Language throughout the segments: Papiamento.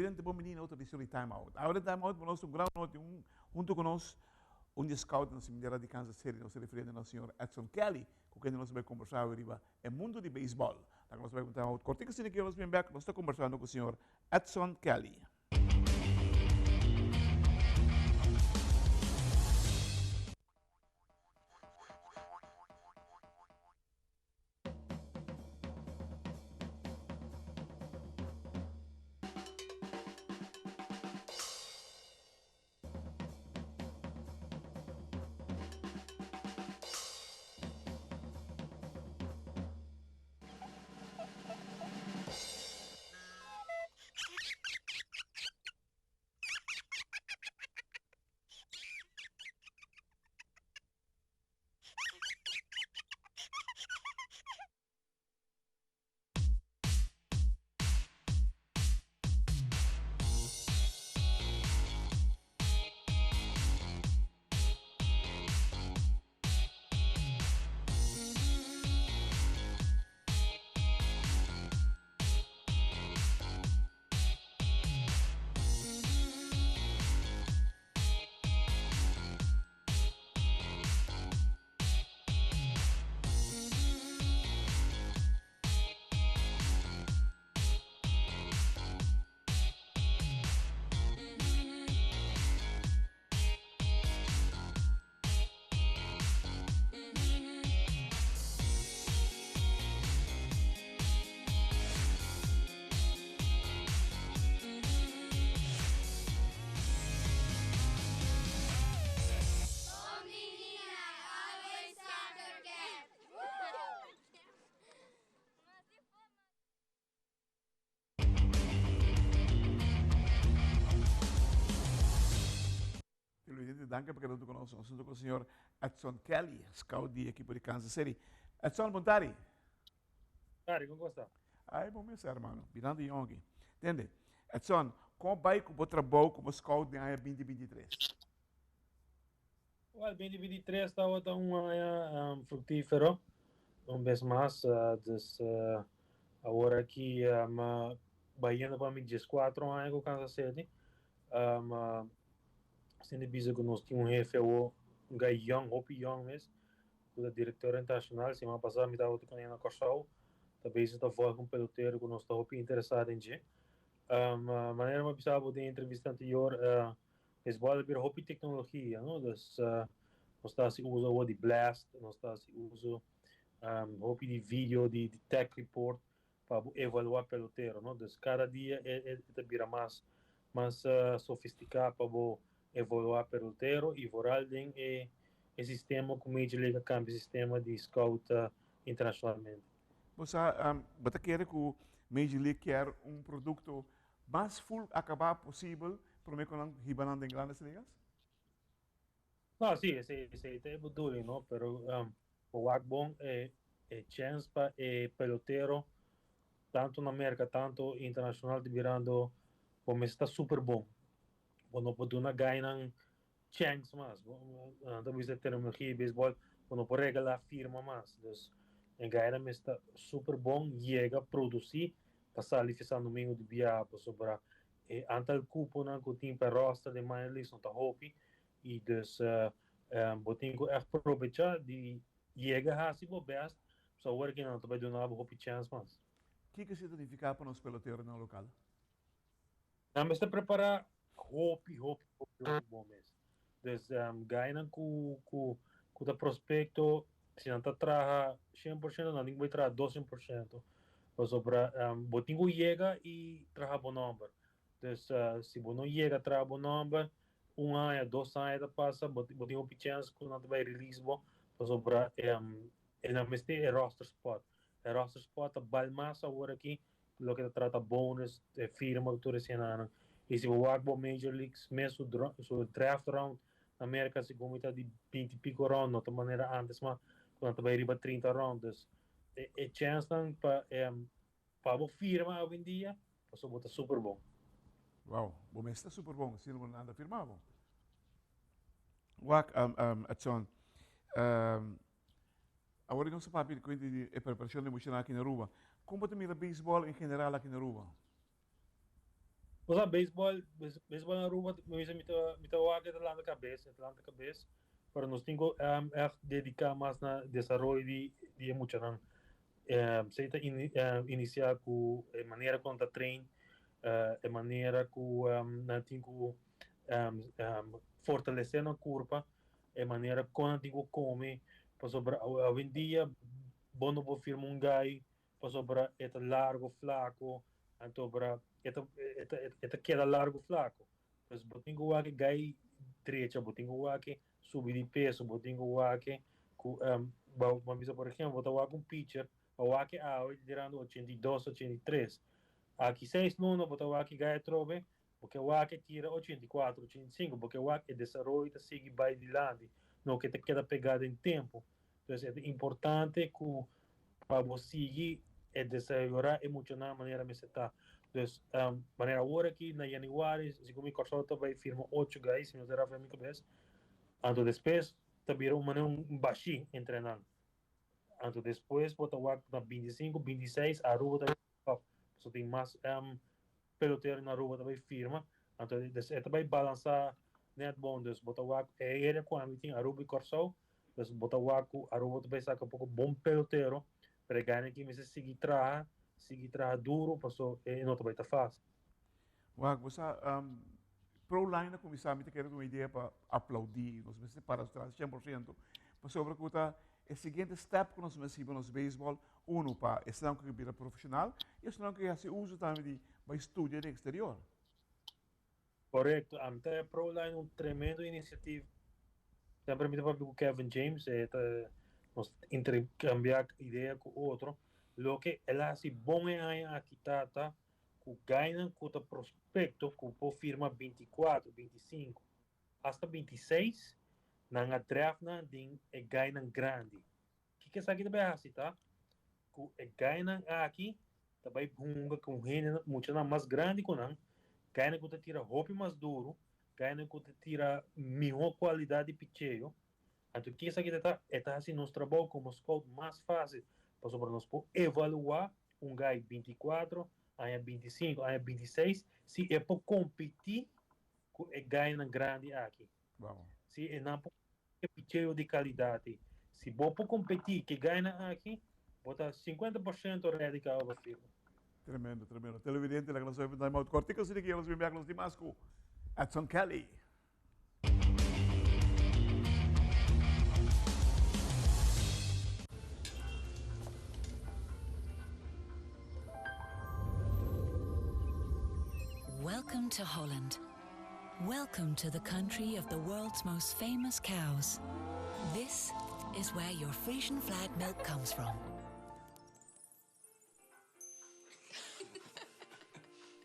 Televidente bon bini na otro edicion di Time Out. Awe den Time Out bo nos ta un gran honor tin un hunto cu nos un di e scout na Simindera di Kansas City. Nos ta refiriendo na señor Edson Kelly cu kende nos ta bay combersa awe riba e mundo di baseball. Laga nos bay un Time Out cortico asina ki nos bin bek nos ta combersando cu señor Edson Kelly. Televidente, danki pa keda huntu ku nos. Nos huntu ku señor Edson Kelly, scout di ekipo di Kansas City. Edson, bon tardi. Tardi, kon kosta? Ai, bon mesa, hermano. Birando yonki. Tende, Edson, kon bai ku bo trabou komo scout den aña 2023? Well, 2023 tabata un aña um, fructífero, un bes mas. Uh, dus uh, awor aki um, uh, bayendo pa mi 14 aña ku Kansas City. Um, uh, Sende bisa ku nos tin un hefe awo, un guy young, hopi young mes, ku ta direktor internashonal. Siman pasá mi tabata ku nan na Kòrsou, ta bezig ta vòlg un pelotero ku nos ta hopi interesá den dje. Um, manera mi a bisa bo den entrevista anterior, uh, beisbòl a bira hopi teknologia, no? Dus uh, nos ta hasi uso awo di blast, nos ta hasi uso um, hopi di video, di, di tech report, pa bo evaluá pelotero, no? Dus kada dia e e ta bira mas mas sofistiká pa bo evaluá pelotero i vooral den e e sistema ku Major League a kambia sistema di scout internashonalmente. Bo sa, bo ta kere ku Major League kier un produkto mas full akabá posibel promé ku nan hiba nan den Grandes Ligas? No, sí, esei, esei ta e bedoeling, no? Pero um, bo wak bon e, e chance pa e pelotero, tanto na Merca, tanto internacional, ta birando, bo mester ta super bon. Bo no por duna gainan chance mas. Bo, nan ta bisa terminologia di baseball, bo no por regala firma mas. Dus, e gainan mester ta super bon, yega, produci, pa sali fi San Domingo di biaha, pasobra e aantal cuponan cu tin pa roster den minor leagues no ta hopi, Y dus bo tin cu echt probecha di yega haci bo best, so awor ki nan ta bay duna bo hopi chance mas. Kiko esei ta nifica pa nos peloteronan local? Nan mester prepara hopi, hopi, hopi, hopi bon mes. Dus gainan cu, cu, cu ta prospecto, si nan ta traha 100%, nan tin cu bay traha 200%. Pasobra bo tin cu yega y traha bo nomber. Dus si bo no yega traha bo nomber, un aña, dos aña ta pasa, bo bo tin hopi chance ku nan ta bai release bo pasobra e nan mester e roster spot. E roster spot ta bal mas awor aki loke ta trata bonus, e firma ku tur esei-nan. I si bo wak bo Major Leagues mes su su draft round na Merka segun mi ta di binti piko round, no ta manera antes mas ku nan ta bai riba 30 round. Dus e e chance nan pa pa bo firma awendia Pasobra bo ta super bon. Wow, bo mes ta super bon, asina bo no anda firma bo. Wak, Edson, awor nos a papia di kuenta di e preparacion di muchanan aki na Aruba. Kon bo ta mira beisbol en general aki na Aruba? Bo sa baseball, baseball na Aruba, mi bisa mi ta mi ta wak e ta lanta cabes, e ta lanta cabes, pero nos tin cu echt dedica mas na desaroyo di di e muchanan. Esey ta inicia cu e manera con ta train, e manera cu nan tin cu fortalece nan curpa, e manera con nan tin cu come, pasobra awendia bo no por firma un guy pasobra e ta largo flaco, anto bra e ta e ta e ta keda largo flaco. Pues bo tin cu wak e guy drecha, bo tin cu wak e subi di peso, bo tin cu wak e cu bo bo bisa por ehempel bo ta wak un pitcher, bo wak e awe ta tirando 82, 83. Aki seis luna bo ta wak e guy atrobe, bo ke wak e tira 84, 85, bo ke wak e desaroyo ta sigui bay dilanti, no ke ta keda pega den tempo. Entonces e ta importante cu pa bo sigui e desaroyá e muchanan manera mester ta. Dus manera awor aki na januari segun mi Kòrsou ta bai firma ocho guys si mi no ta rafa mi kabes. Anto despues ta bira un manera un bashí entre nan. Anto despues bo ta wak na 25, 26 Aruba ta bai pasobra tin mas pelotero na Aruba ta bai firma. Anto des e ta bai balansa net bon. Dus bo ta wak e area ku ami tin Aruba i Kòrsou. Dus bo ta wak ku Aruba ta bai saka poko bon pelotero, pero e gana aki mester sigui traha, sigui traha duro paso e no ta bai ta fácil. Wak, bo sa, Pro Line a kuminsá, mi ta kere ta un idea pa aplaudí, nos mester para su tras 100%, pasobra ku ta e siguiente step ku nos mester hiba nos beisbòl, uno pa esnan ku ke bira profeshonal i esnan ku ke hasi uso tambe di bai studia den eksterior. Korekto, ami ta e Pro Line un tremendo inisiativa. Semper mi ta papia ku Kevin James, e ta nos interkambiá idea ku otro. Loke el a hasi bon e aña aki ta ta ku gainan ku ta prospekto ku por firma 24, 25, hasta 26, nan a draft nan den e gainan grandi. Kiko esaki ta bai hasi ta ku e gainan aki ta bai hunga ku hende muchanan mas grandi ku nan, gainan ku ta tira hopi mas duru, gainan ku ta tira mihó kualidat di picheo. Anto kiko esaki ta ta? E ta hasi nos trabou komo scout mas fásil pasobra nos por evaluá un gai 24, aña 25, aña 26 si e por kompetí ku e gainan grandi aki. Si e nan por e picheo di kalidat ei. Si bo por kompetí ku e gainan aki, bo ta 50% ready kaba pa firma. Tremendo, tremendo. Televidente, laga nos oiba un time out kortiko asina ki nos bin bek nos di mas ku Edson Kelly. Welcome to Holland. Welcome to the country of the world's most famous cows. This is where your Frisian flag milk comes from.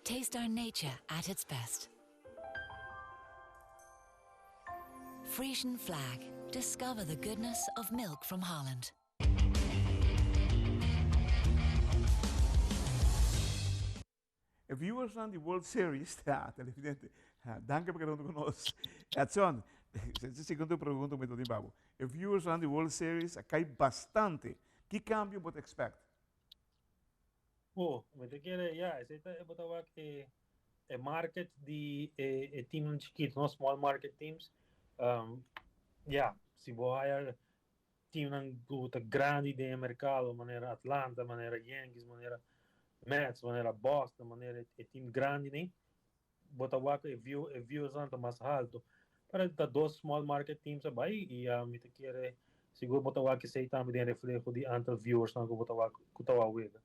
Taste our nature at its best. Frisian flag. Discover the goodness of milk from Holland. E viewersnan di World Series, ta, televidente, danki pa keda huntu ku nos. Edson, e segundo pregunta ku mi ta tin pa bo. E viewersnan di World Series a kai bastante. Ki kambio bo ta expect? Oh, mi ta kere, ya, esei ta e bo ta wak e e market di e e teamnan chikitu, no, small market teams. Um, ya, si bo haya teamnan ku ta grandi den e merkado, manera Atlanta, manera Yankees, manera Mets, manera Boston, manera e team grandinan, bo ta wak e view, e viewsnan ta mas halto. Pero ta dos small market teams a bai i mi ta kere sigur bo ta wak esei tambe den refleho di antal viewersnan ku bo ta wak ku ta wak wega.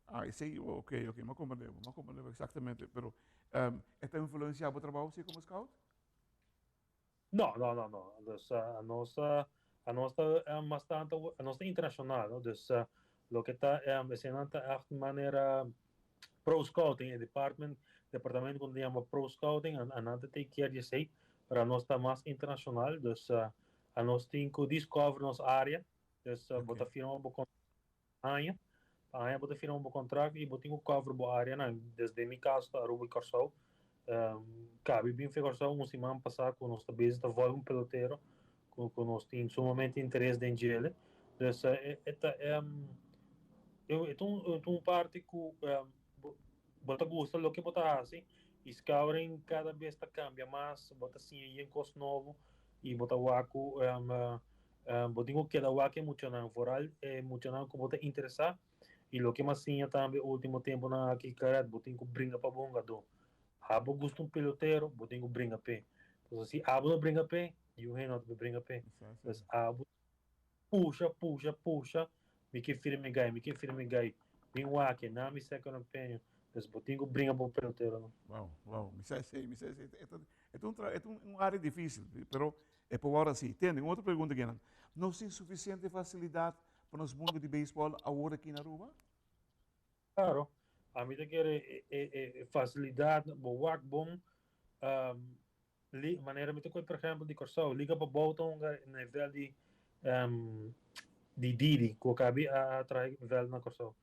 Ah, esei, ok, ok, mi a komprende bo, mi a komprende bo eksaktamente, pero e ta influensiá bo trabou si komo scout? No, no, no, no. Dus uh, nos, uh, nos ta uh, mas tanto, nos ta internacional, no? Dus uh, loke ta, um, eseinan ta echt manera pro scouting, e department, departamento ku yama pro scouting, en, en nan ta take care di esei, pero nos ta mas internacional, dus uh, a nos tin ku discover nos área, dus uh, bo ta firma bo aña, pa aña bo ta firma bo contract y bo tin cu cover bo areanan. Desde mi caso ta Aruba y Corsou. Cabi bin fe Corsou un siman pasa cu nos ta bezig ta volg un pelotero cu cu nos tin sumamente interes den djele. Dus e ta e ta un parti cu. Bo ta gusta loke bo ta hasi i scouting kada bes ta kambia mas, bo ta siña yen kos nobo i bo ta wak ku bo tin ku keda wak e muchanan, vooral e muchanan ku bo ta interesá. I loke mi a siña tambe último tempunan aki, Karet, bo tin ku bringa pa bo hungadó. Abo gusta un pelotero, bo tin ku bringa p'e. Pasobra si abo no bringa p'e, niun hende no ta bringa p'e. Pues abo pusha, pusha, pusha, mi ke firma e gai, mi ke firma e gai, bin wak e, na mi second opinion. Pues bo tin ku bringa pa bo pelotero no. Wow, wow, mi sa esei, mi sa esei. E ta, e ta un tra, e ta un área difícil, pero e por wòrdu así. Tende, un otro pregunta kinan. Nos tin suficiente facilidad pa nos mundo di beisbòl awor aki na Aruba? Claro, ami ta kere e, e, e facilidad, bo wak bon, um, Li, manera mi ta koe por ehempel di Kòrsou, Liga Pabou ta hunga nivel di um, di Didi, ku kabi a trae veld na Kòrsou.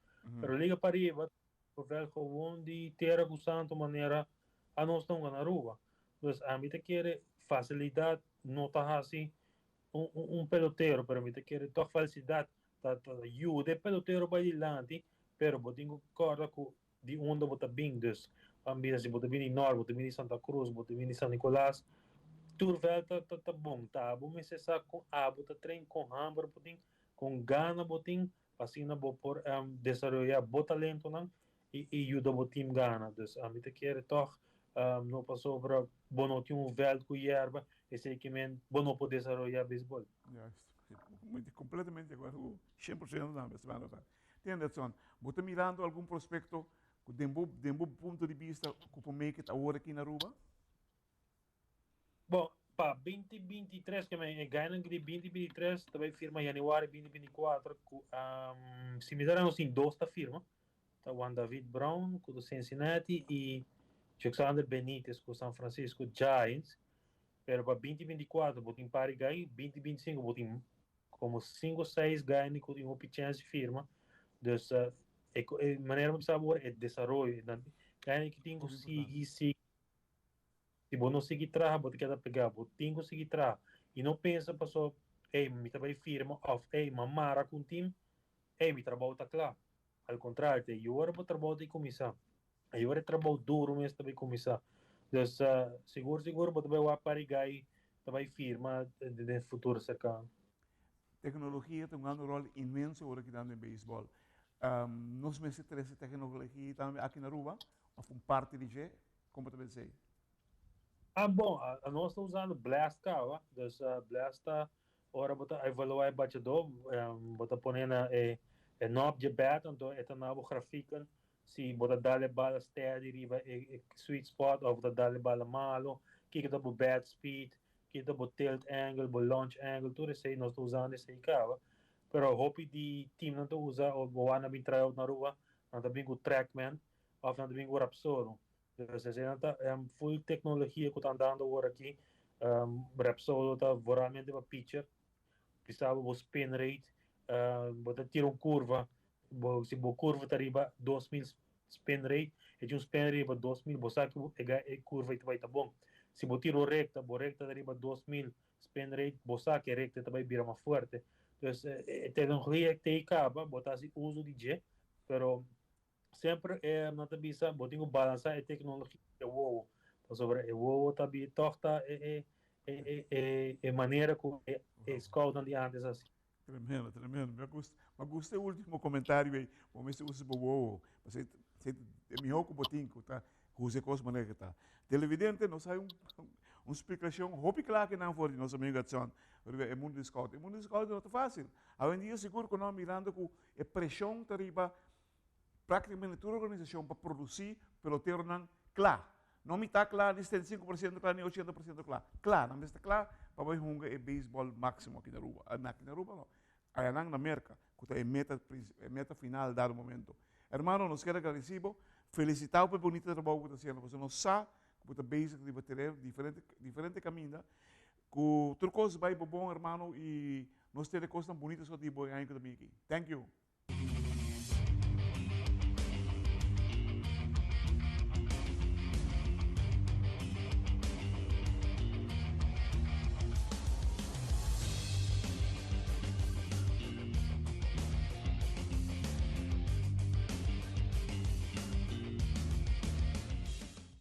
Pero Liga Pariba, veld gewoon di tera ku santo manera a nos ta hunga na Aruba. Dus ami ta kere facilidad no ta hasi un, un, un pelotero, pero mi ta kere toch facilidad ta, ta yuda e pelotero bai dilanti, pero bo tin ku kòrda ku di unda bo ta bin, dus ban bisa si bo ta bin di Nort, bo ta bin di Santa Cruz, bo ta bin di San Nicolas, tur veld ta ta ta bon, ta abo mester sa con abo ta train, con hamber bo tin, con gana bo tin, pa asina bo por desaroya bo talentonan y y yuda bo team gana, dus ami ta kere tog no pasobra bo no tin un veld cu yerba, esey ke men bo no por desaroya beisbol. Juist, completamente de acuerdo cu 100% tambe, estimado. Tin Edson, bo ta mirando algun prospecto cu den bo den bo punto di bista cu por make it awor aki na Aruba? Bon, pa 2023 ke men e gainan di 2023 ta bai firma januari 2024 cu um, si mi ta nos tin dos ta firma, ta Juan David Brown cu ta Cincinnati y Alexander Benitez cu San Francisco Giants. Pero pa 2024 bo tin par di gai, 2025 bo tin Como cinco seis gani cu tin hopi chance di firma. Dus e, e manera mi bisa awor e desaroyo. Dan gani ki tin cu sigui, sigui. Si bo no sigui traha, bo ta keda pega. Bo tin cu sigui traha. Y no pensa paso, hey, mi ta bay firma of hey, m'a mara cu un team, hey, mi trabou ta cla. Al contrario, te yora bo trabou ta cuminsa. Ayora e trabou duro mes ta bay cuminsa. Dus sigur sigur bo ta bay wak pari guy ta bay firma den futuro cercano. Tecnologia ta hungando un rol inmenso ora ki ta den beisbol. Nos mester trece tecnologia tambe aki na Aruba of un parti di dje? Con bo ta pensa ei? Ah bon, nos ta usando Blast caba. Dus Blast ta ora bo ta evalua e bachador, bo ta pone na e knob dje bat, anto e ta na bo grafieken Si bo ta dal e bala steady riba e sweet spot of bo ta dal e bala malo, kiko ta bo bat speed, kiko ta bo tilt angle, bo launch angle, tur esei nos ta usando esei kaba. Pero hopi di teamnan ta usa of bo wak nan bin try out na Aruba, nan ta bin ku Trackman of nan ta bin ku Rapsodo. Dus eseinan ta full teknologia ku ta andando awor aki. Rapsodo ta vooralmente pa pitcher, bisa bo bo spin rate, bo ta tira un curva. Bo si bo curva ta riba 2000 spin rate, e tin un spin rate riba 2000, bo sa ku e e curva ei ta bai ta bon. Si bo tira un recta, bo recta ta riba 2000 spin rate, bo sa ku e recta ta bai bira mas fuerte. Dus e tecnologia te ei caba, bo ta hasi uso di dje, pero semper e nan ta bisa bo tin ku balansa e tecnologia ku e wowo, pasobra e wowo ta bi tog ta e e e e manera ku e scoutnan di antes a hasi. Tremendo, tremendo. Mi a gusta, mi a gusta e ultimo comentario ei. Bo mester usa bo wowo. Pasobra e e mihó ku bo tin ku ta usa e kos manera ku ta. Televidente, nos hay un un splicacion hopi kla kinan for di nos amigo Edson riba e mundo di scout. E mundo di scout no ta fácil. Awendia sigur ku nos mirando ku e preshon ta riba práktikamente tur organisashon pa produsí peloteronan kla. No mitá kla, ni 75% kla, ni 80% kla. Kla, nan mester kla pa bai hunga e beisbòl máksimo aki na Aruba. Aki na Aruba no, ayanan na Merka, ku ta e meta, e meta final dado momento. Hermano, nos kier agradesí bo, felisitá bo pa e bunita trabou ku bo ta hasiendo, pasobra nos sa ku bo ta bezig riba tereno diferente, diferente kaminda, ku tur kos bai bo bon, hermano, i nos tene kosnan bunita so di bo e aña ku ta bini aki. Thank you.